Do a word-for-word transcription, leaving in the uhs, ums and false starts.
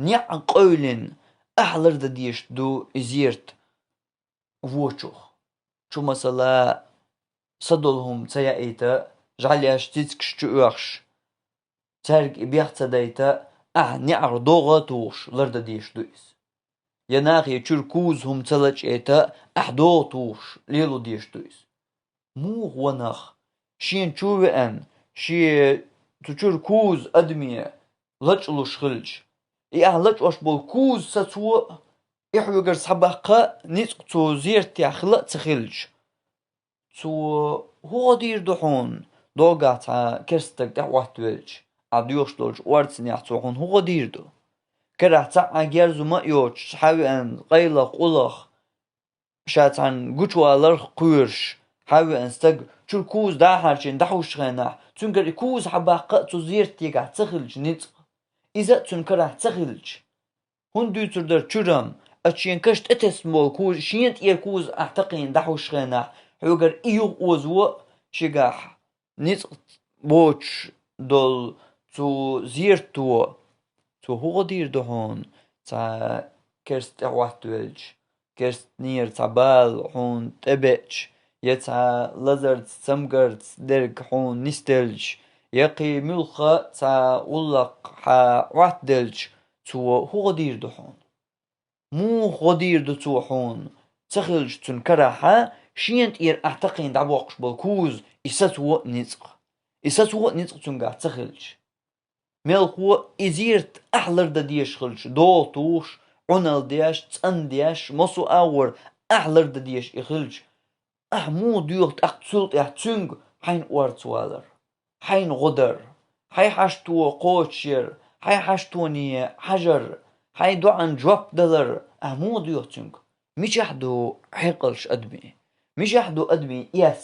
неӀ къевлина, ахь лардан дезаш ду и зерат вочух. Чу, масала, садолу хӀума ца яийта, жӀаьлеш цицкаш чу оьхуш, цаьрга и бех ца дайта, ахь неӀарх догӀа а тухуш, лардан дезаш ду иза. Я нахе чуьра куза хӀума ца лачкъийта, ахь догӀа тухуш, лело дезаш ду иза. Муха ву нах, шена чу а веана, шен цу чуьра куза адаме лачкъалуш хилча, и ахь лачкъош болу куза сацо а, и хьоьгара схьабаккха а ницкъ цу зертехь хила а ца хилча, цо хӀун гӀо дийр ду хьуна? Догахь цхьа керста стаг тӀехӀоттавелча, ахь доьхуш долчу орцанехь цо хьуна хӀун гӀо дийр ду? Карахь цхьа а герз хӀума а йоцуш, схьавеана, къайлаха, къулаха, ша цхьаьна гучуваларх кхоьруш, схьавеана стаг чуьра куза дӀахьарчийна дӀахьушчу хенахь, цуьнгара и куза схьабаккха а цу зерат дегахь ца хилча ницкъ, иза а цуьнан карахь ца хилча, хӀунда дуьйцур дара чуьра-м, аса шен каш тӀетесна болу куза, шена тӀера куза ахь такхийна дӀахьушчу хенахь, хьоьгара и юха озо а, шегахь ницкъ боцуш долу цу зерато, цо хӀун гӀо дийр ду хьуна, цхьа керста тӀехӀоттавелча, керстанера цхьа бала хьуна тӀебеача, я цхьа лазарца, цамгарца дерг хьуна нисделча, я кхин муьлхха а цхьа гӀуллакххьа хьоттаделча, цо хӀун гӀо дийр ду хьуна? Муха гӀо дийр ду цо хьуна, ца хилча цуьнан карахь шена тӀера ахь такхийна дӀабоккхуш болу куза, и сацо а ницкъ? И сацо а ницкъ цуьнгахь ца хилча? Мелхо а и зерат ахь лардан дезаш хилча, догӀа тухуш, Ӏуналла деш, цӀандеш, массо а агӀор ахь лардан дезаш и хилча, ахь муха доьху тӀаккха цул тӀаьхьа цуьнга хьайна орца валар, хьайна гӀо дар, хьайн хьашто кхочушъяр, хьайн хьаштоне хьажар, хьайн доӀанна жоп далар? Ахь муха доьху цуьнга? Мичахь ду хьекъалш адамийн? Мичахь ду адамийн эс?